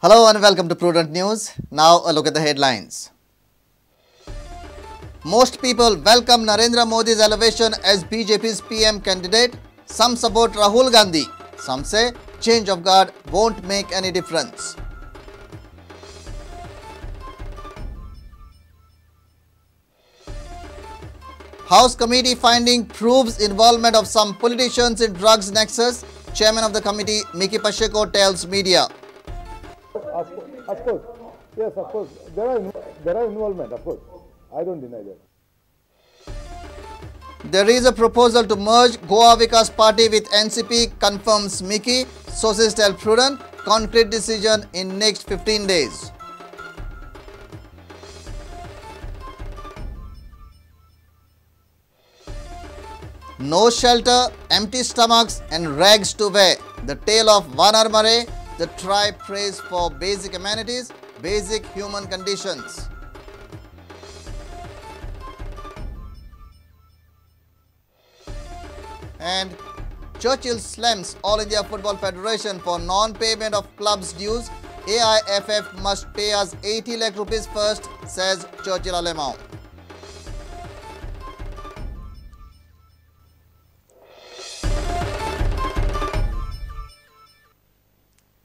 Hello and welcome to Prudent News. Now a look at the headlines. Most people welcome Narendra Modi's elevation as BJP's PM candidate. Some support Rahul Gandhi. Some say change of guard won't make any difference. House committee finding proves involvement of some politicians in drugs nexus. Chairman of the committee, Mickky Pacheco, tells media. Of course, yes, of course. There are involvement, of course. I don't deny that. There is a proposal to merge Goa Vikas Party with NCP, confirms Mickky. Sources tell Prudent, concrete decision in next 15 days. No shelter, empty stomachs and rags to wear. The tale of Vanar Mare, the tribe prays for basic amenities, basic human conditions. And Churchill slams All India Football Federation for non-payment of clubs' dues. AIFF must pay us 80 lakh rupees first, says Churchill Alemao.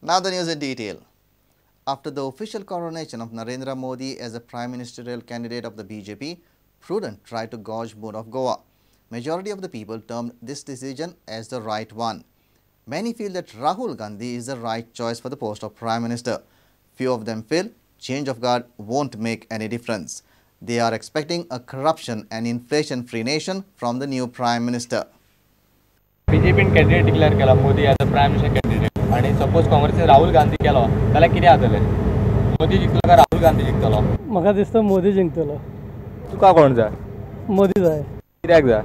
Now the news in detail. After the official coronation of Narendra Modi as a prime ministerial candidate of the BJP, Prudent tried to gauge mood of Goa. Majority of the people termed this decision as the right one. Many feel that Rahul Gandhi is the right choice for the post of Prime Minister. Few of them feel change of guard won't make any difference. They are expecting a corruption and inflation-free nation from the new Prime Minister. BJP candidate declare केला Modi as a Prime Minister candidate. आणि suppose काँग्रेसीन राहुल गांधी केलो जाल्यार कितें जातलें? मोदी जिखतलो काय राहुल गांधी जिखतलो? म्हाका दिसता मोदी जिखतलो. तुका कोण जाय? मोदी जाय. कित्याक जाय?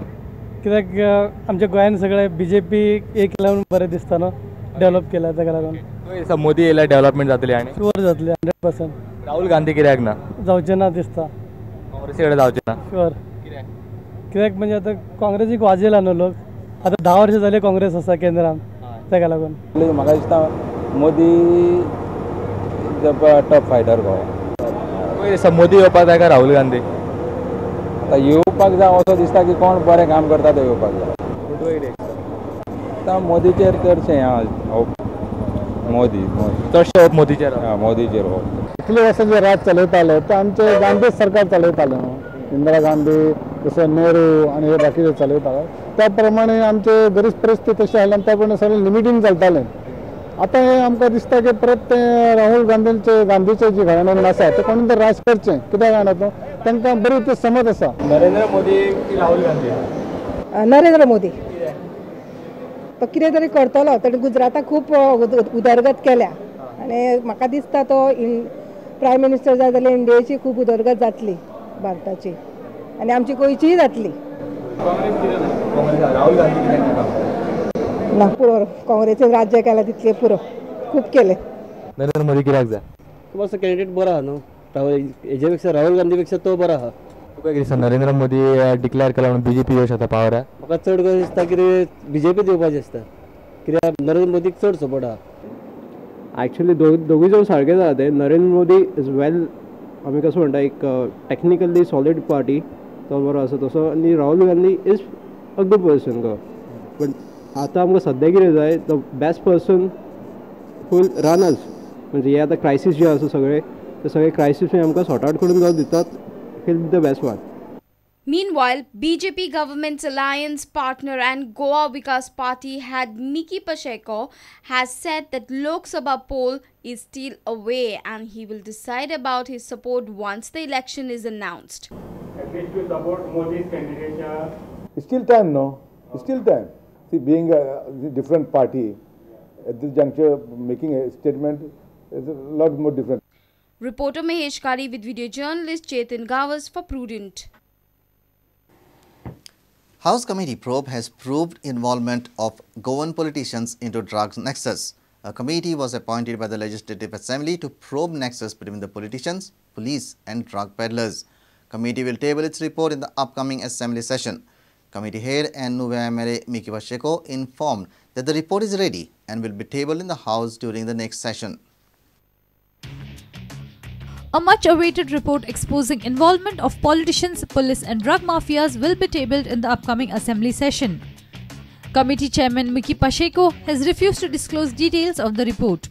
कित्याक आमच्या गोंयान सगळे बीजेपी एक केला म्हणून बरें दिसता न्हू, डेव्हलप केला ताका लागून. मोदी येयल्यार डेव्हलपमेंट जातली आनी शुअर जातली 100%. राहुल गांधी कित्याक ना? जावचें ना दिसता. काँग्रेसी कडेन जावचें ना? शुअर. कित्याक म्हणजे आतां काँग्रेसीक वाजयला न्हू लोक. आतां 10 वर्सां जाली काँग्रेस आसा केंद्रान, ताका लागून. म्हाका दिसता मोदी टॉप फायटर गोवा. मोदी येवपाक जाय काय राहुल गांधी? आतां येवपाक जाय असो दिसता की कोण बरें काम करता ते येवपाक जाय. आतां मोदीचेर चडशें हें मोदी चडशें होप मोदीचेर. मोदीचेर होप. इतले वर्सां जे राज चलयताले ते आमचे गांधी सरकार चलयताले न्हू, इंदिरा गांधी जसं नेहरू आनी हे बाकीचे चलयताले त्या प्रमाणे आमचे गरीब परिस्थिती तशी आसली आनी त्या प्रमाणे सगळें लिमिटीन चलतालें. आतां हें आमकां दिसता की परत तें राहुल गांधीचें जे घराण्यान आसा तें कोण तरी राज करचें. कित्याक जाणा तूं, तांकां बरी ती समज आसा. नरेंद्र मोदी की राहुल गांधी? नरेंद्र मोदी तो कितें तरी करतलो. ताणें गुजराताक खूब उदरगत केल्या आनी म्हाका दिसता तो प्रायम मिनिस्टर जाय जाल्यार इंडियेची खूब उदरगत जातली, भारताची आनी आमची गोंयचीय जातली. राहुल गांधी ना पुरो, काँग्रेसीन राज्य केलां तितलें पुरो, खूब केलें. नरेंद्र मोदी कित्याक जाय? तो मातसो कॅन्डिडेट बरो आहा न्हू, हेजे पेक्षा राहुल गांधी पेक्षा तो बरो आहा. तुका कितें दिसता नरेंद्र मोदी डिक्लेअर केला म्हणून बीजेपी येवंक शकता पावरार? म्हाका चड करून दिसता कितें बीजेपी दिवपाचें दिसता, कित्याक नरेंद्र मोदीक चड सपोर्ट आहा. एक्चुअली दोगूय जाण सारके जाता ते. नरेंद्र मोदी is वेल, आमी कसो म्हणटा, एक टेक्निकली सॉलीड पार्टी तो बरो आसा तसो. आनी Rahul Gandhi is a good person go. But आतां आमकां सद्या कितें जाय, the best person who will run us. म्हणजे हे आतां क्रायसीस जे आसा सगळे, ते सगळे क्रायसीस आमकां सॉर्ट आवट करून जावं दितात. He'll be the best one. Meanwhile, BJP government's alliance partner and Goa Vikas Party head Mickky Pacheco has said that Lok Sabha poll is still away and he will decide about his support once the election is announced. At least to support Modi's candidature. It's still time, no? It's still time. See, being a different party, at this juncture, making a statement is a lot more different. Reporter Mahesh Kari with video journalist Chetan Gawas for Prudent. House committee probe has proved involvement of Goan politicians into drugs nexus. A committee was appointed by the Legislative Assembly to probe nexus between the politicians, police and drug peddlers. Committee will table its report in the upcoming assembly session. Committee head and Nuvem MLA Mickky Pacheco informed that the report is ready and will be tabled in the House during the next session. A much-awaited report exposing involvement of politicians, police and drug mafias will be tabled in the upcoming assembly session. Committee Chairman Mickky Pacheco has refused to disclose details of the report.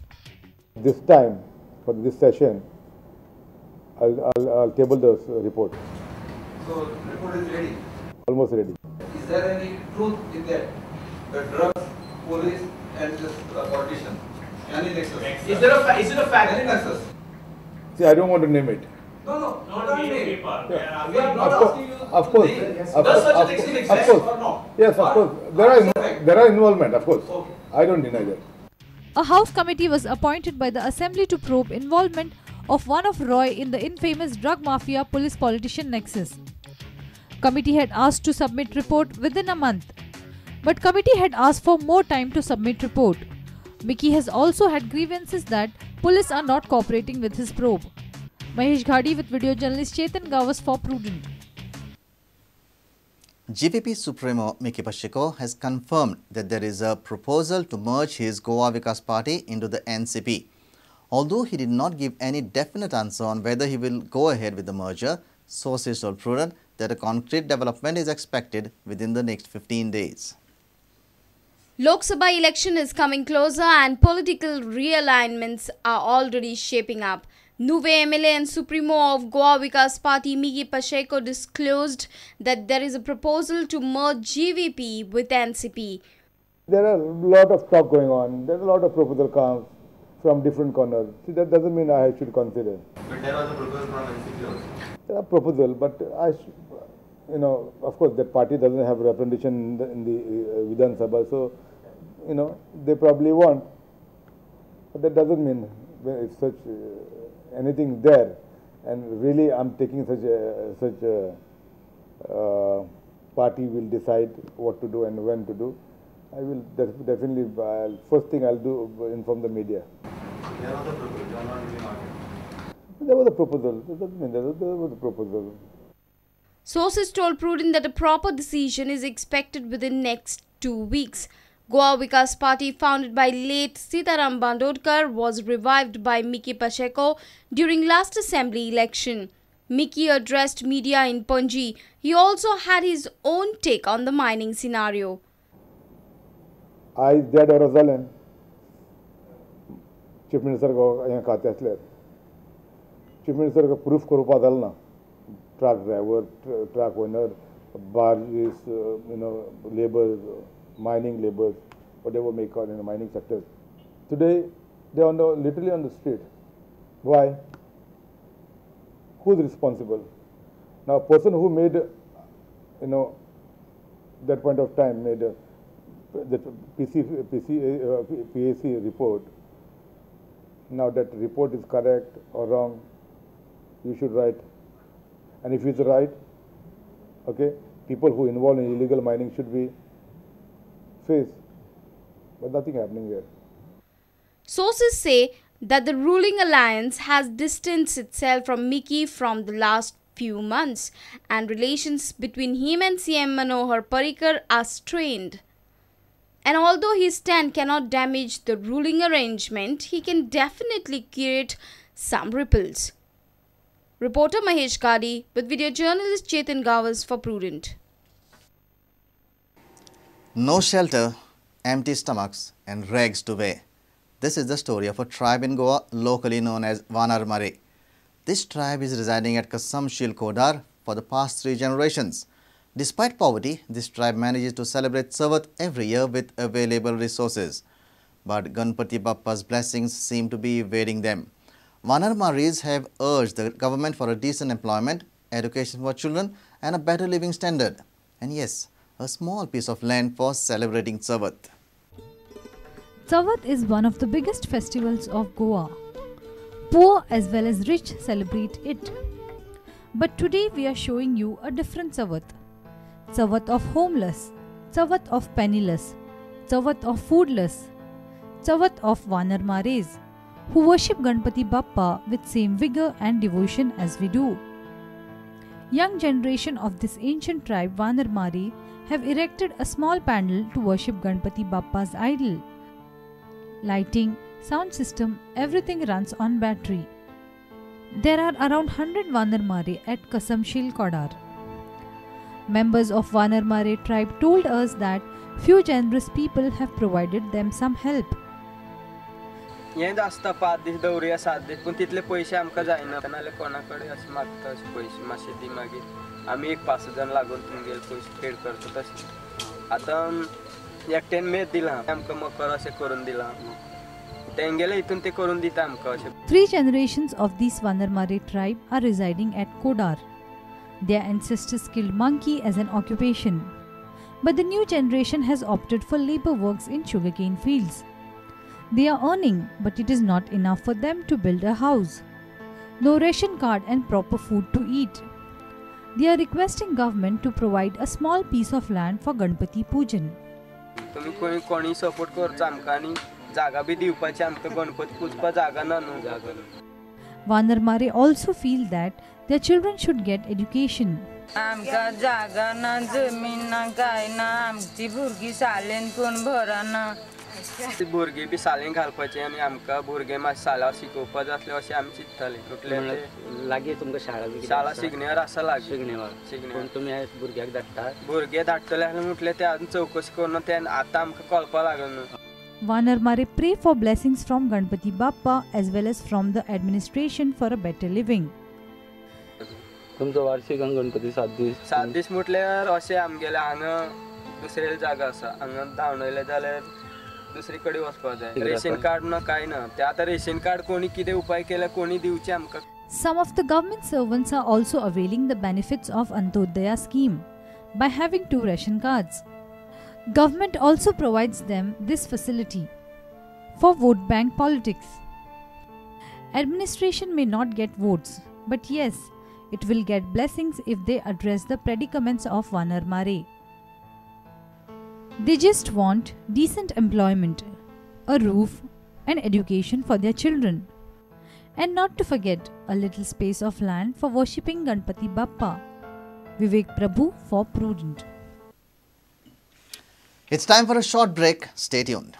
This time, for this session, I'll table the report. So, report is ready? Almost ready. Is there any truth in that? The drugs, police and the politicians? Any nexus? Is it a fact? Any nexus? See, I don't want to name it. No, not name. Yeah. We are not asking you. Of course. Does such a nexus exist or not? Yes, of course. There are involvement, of course. Okay. I don't deny that. A House committee was appointed by the Assembly to probe involvement of one of Roy in the infamous drug mafia police politician nexus. Committee had asked to submit report within a month, but committee had asked for more time to submit report. Mickky has also had grievances that police are not cooperating with his probe. Mahesh Ghadi with video journalist Chetan Gawas for Prudent. GVP Supremo Mickky Pacheco has confirmed that there is a proposal to merge his Goa Vikas Party into the NCP. Although he did not give any definite answer on whether he will go ahead with the merger, sources told Prudent that a concrete development is expected within the next 15 days. Lok Sabha election is coming closer and political realignments are already shaping up. Nuvem MLA and Supremo of Goa Vikas Party Mickky Pacheco disclosed that there is a proposal to merge GVP with NCP. There are a lot of talk going on. There are a lot of proposal comes from different corners. See, that doesn't mean I should consider. But there was a proposal from NCP also. There are proposal, but of course, the party doesn't have representation in the Vidhan Sabha, so, they probably want. But that doesn't mean if such anything there, and really I'm taking such a party will decide what to do and when to do. I will definitely, first thing I'll do, inform the media. There was a proposal, you are not giving out. There was a proposal. That doesn't mean there was a proposal. Sources told Prudent that a proper decision is expected within next 2 weeks. Goa Vikas Party, founded by late Sitaram Bandodkar, was revived by Mickky Pacheco during last assembly election. Mickky addressed media in Panjim. He also had his own take on the mining scenario. आयज 1.5 वरां जालें chief minister हें खातें आसल्यार chief minister proof करपा जालें ना. Truck driver, truck owner, barges, labour, mining labours, whatever may call in the mining sector. Today, they are literally on the street. Why? Who's responsible? Now, a person who made, that point of time made the PAC report. Now that report is correct or wrong, you should write. And if it's right, okay, people who involved in illegal mining should be faced. But nothing happening there. Sources say that the ruling alliance has distanced itself from Mickky from the last few months, and relations between him and CM Manohar Parrikar are strained. And although his stand cannot damage the ruling arrangement, he can definitely create some ripples. Reporter Mahesh Ghadi with video journalist Chetan Gawas for Prudent. No shelter, empty stomachs and rags to wear. This is the story of a tribe in Goa, locally known as Vanar Mari. This tribe is residing at Kasamshil Kodar for the past 3 generations. Despite poverty, this tribe manages to celebrate Savat every year with available resources. But Ganpati Bappa's blessings seem to be evading them. Vanar Maris have urged the government for a decent employment, education for children and a better living standard. And yes, a small piece of land for celebrating Savat. Savat is one of the biggest festivals of Goa. Poor as well as rich celebrate it. But today we are showing you a different Savat. Savat of homeless, Savat of penniless, Savat of foodless, Savat of Vanar Mares, who worship Ganpati Bappa with same vigor and devotion as we do. Young generation of this ancient tribe Vanar Mari have erected a small pandal to worship Ganpati Bappa's idol. Lighting, sound system, everything runs on battery. There are around 100 Vanarmare at Kasamshil Kodar. Members of Vanarmare tribe told us that few generous people have provided them some help. हेंच आसता 5 दीस दवरुया 7 दीस पूण तितले पयशे आमकां जायना नाल्यार कोणा कडेन अशें मागता अशे पयशे मातशे दी मागीर आमी एक 5 जाण लागून तुमगेले पयशे पेड करता तशें आतां एकट्यान मेद दिलां आमकां मकर अशें करून दिलां तेंगेले हितून ते करून दिता आमकां अशें. 3 generations of these Vanarmare tribe are residing at Kodar. Their ancestors killed monkey as an occupation, but the new generation has opted for labor works in sugarcane fields. They are earning, but it is not enough for them to build a house. No ration card and proper food to eat. They are requesting government to provide a small piece of land for Ganpati Pujan. तुम्ही कोणी कोणी support करचो आमकां आनी जागा बी दिवपाची आमकां गणपती पुजपा जागा ना न्हू. Vanarmare also feel that their children should get education. आमकां जागा ना, जमीन ना, काय ना, आमची भुरगीं शाळेन कोण भरना. भुरगीं बी शाळेन घालपाचें आनी आमकां भुरगे मातशें शाळा शिकोवपा जातले अशें आमी चिंततालीं. लागीं तुमकां शाळा शाळा शिगण्यार आसा लागीं. शिगण्यार तुमी भुरग्याक धाडटा? भुरगे धाडटले आसले म्हटल्यार ते आजून चवकशी करून ते आतां आमकां कळपा लागलें न्हू. Vanarmare pray for blessings from Ganpati Bappa as well as from the administration for a better living. तुमचो वार्षिक गणपती 7 दीस? 7 दीस म्हटल्यार अशें आमगेले हांगा दुसरे जागा आसा हांगा धांवडयले जाल्यार दुसरी कडेन वचपाक जाय. रेशन कार्ड ना काय ना ते आतां रेशन कार्ड कोणी कितें उपाय केल्यार कोणी दिवचे आमकां. Some of the government servants are also availing the benefits of Antyodaya scheme by having 2 ration cards. Government also provides them this facility for vote bank politics. Administration may not get votes, but yes, it will get blessings if they address the predicaments of Vanarmare. They just want decent employment, a roof and education for their children. And not to forget a little space of land for worshipping Ganpati Bappa. Vivek Prabhu for Prudent. It's time for a short break. Stay tuned.